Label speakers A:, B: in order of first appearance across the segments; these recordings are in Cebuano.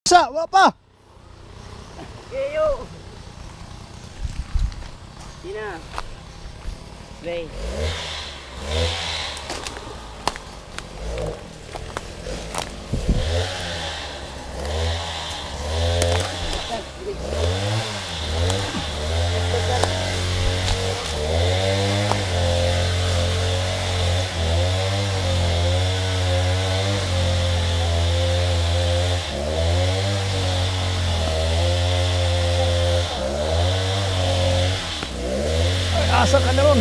A: Sa, wa pa.
B: Eyo. Sina. Play.
A: Ay, asa ka na ron?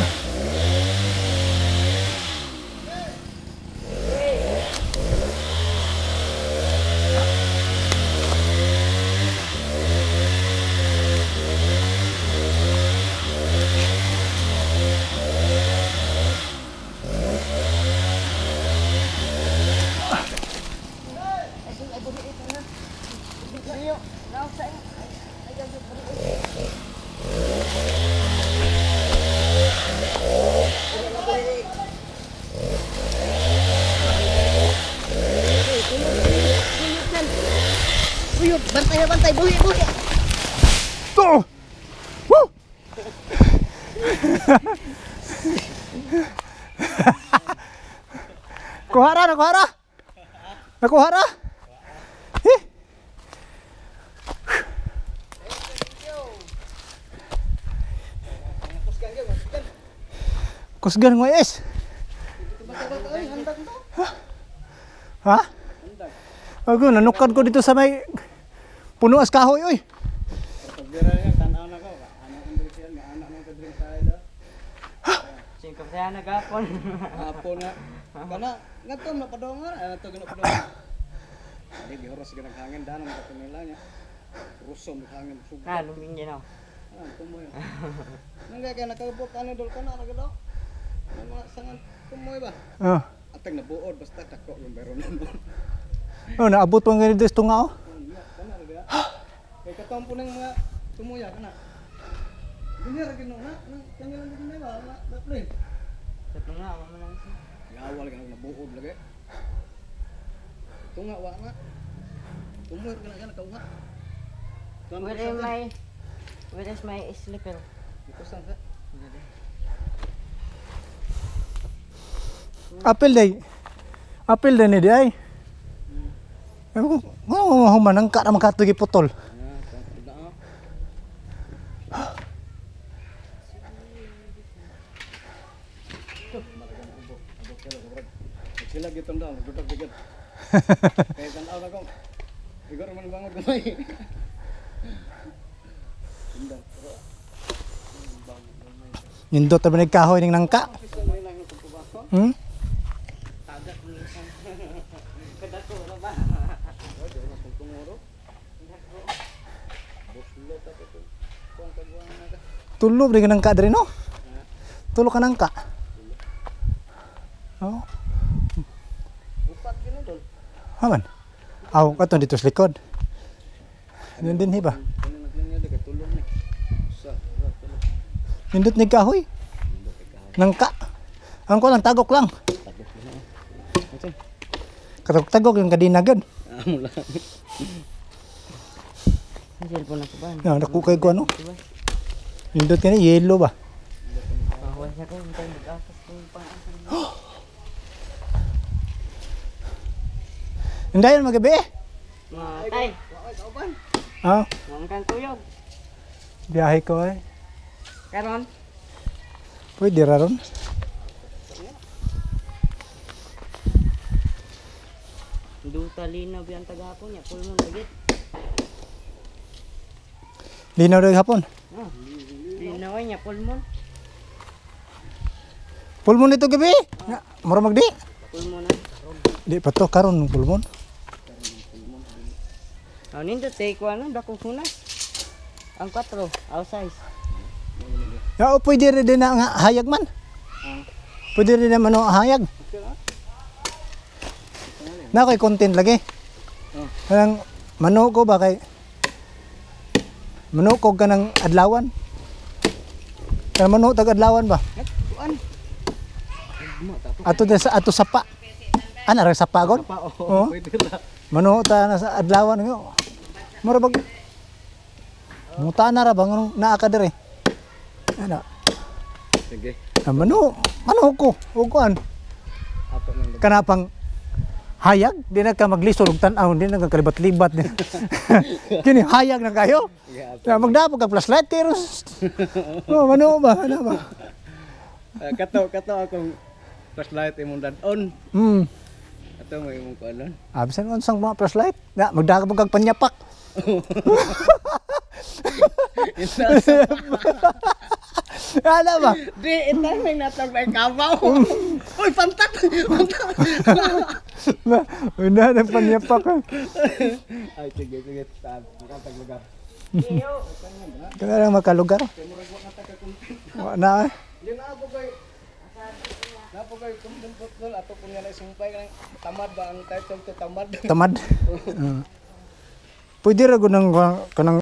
B: Uyot, bantay na bantay, buhi, buhi.
A: To. Woo! Kuhara, nakuhara. Nakuhara. Eh. Kusgan mo is. Ha? Ago, nanukad ko dito sa may puno as kahoy, oy.
B: Singko saya nagapon.
C: Apo na. Kana ngadto na padongan, ana to gina padongan. Di gihoros gina hangin danan ka nila nya. Rusom hangin sug.
B: Na luming ginaw.
C: Ah, tumoy. Nangga kay nakabot ano dol kana ra gid. Mga sangan tumoy ba?
A: Ah.
C: Atang nabuod basta dako yung meron nun.
A: Oh, naabot pa nga dito sa tunga, oh.
C: Kana ra gid. Kay katong po ng mga tumuya kana. Dinhi ra gid no na, nang kanang dinhi ba na play.
B: Sa tunga, wa man lang siya.
C: Gawal ka nabuod lagi. Tunga wa na. Tumoy ra kana kauha.
B: Where is my slipper?
C: Ikusan sa.
A: Apel day. Apel day ni di ay. Ewan ko, oh, manangka na makatugi putol.
C: Sila gitong daw, nagdudag bigat. Kaya tanaw na ko. Igor man bangon gamay. Indang.
A: Nindot na ba nagkahoy ning nangka? Hmm?
B: Tagak mo isang. Kadako na ba?
A: Tulo ba nangka diri no? Tulo ka nangka. Oh.
C: Upat ginodol.
A: Haman. Aw, katon dito sa likod. Yun din hiba.
C: Kani naglinya di kay tulong ni. Sa, ra tulong.
A: Nindot ni kahoy. Nangka. Ang ko lang tagok lang. Katagok-tagok yung kadinagan.
C: Amo lang.
B: Ang cellphone ako ba?
A: Ya, naku kay ko ano. Nindot kani yellow ba?
B: Bawal siya ko, hintay mag-apas ko yung pang-asan.
A: Hindi yan magabi eh.
B: Mga tay,
A: Ah,
B: mga kang kuyog.
A: biyahe ko eh.
B: Karon,
A: Pwede ra ron.
B: duta linaw biyan tagahapon niya, pulmon lagit.
A: Linaw daw hapon.
B: Ah, linaw ay niya, pulmon.
A: Pulmon nito gabi. Nga, mura magdi.
B: Pulmon na.
A: Di pa to karon ng pulmon.
B: Oh, nindot eh, kuha na, dako kunas. Ang 4, our size.
A: Ya, o, pwede rin din na nga hayag man. Pwede rin naman o hayag. Na ko'y content lagi. Kanang mano ko ba kay mano ko ka ng adlawan. Kanang mano tag adlawan ba? Ato din sa ato sapa. Ana ra sapa gon?
C: Pa
A: Oh.
C: oh, pwede ra.
A: Mano ta na sa adlawan nga. Mura bag muta na ra ba nganong naa ka diri. Ana.
C: Sige.
A: Ah, mano mano ko og kuan.
C: Ato nang
A: Kana pang hayag di na ka maglisod og tan-aw, di na ka kalibat-libat di. Kini hayag na kayo.
C: Yeah.
A: Na magdapog ka flashlight kay ros. Oh, mano ba? Ano ba?
C: Ah, kato kato akong flashlight imong dad-on. Ato mo imong kuanon.
A: Ah, bisan unsang mga flashlight. Na magdapog kag panyapak. Ano ba?
C: Di itay may natag may kabaw. Uy, pantat. Pantat.
A: Na, una na panyapak.
C: Ay, sige, sige. Makatag lugar.
A: Kana lang makalugar. Wa na eh.
C: Di na ako kay Napo kay content football ato kung nga sumpay kanang tamad ba ang title to tamad.
A: Tamad. Pwede ra gud nang kanang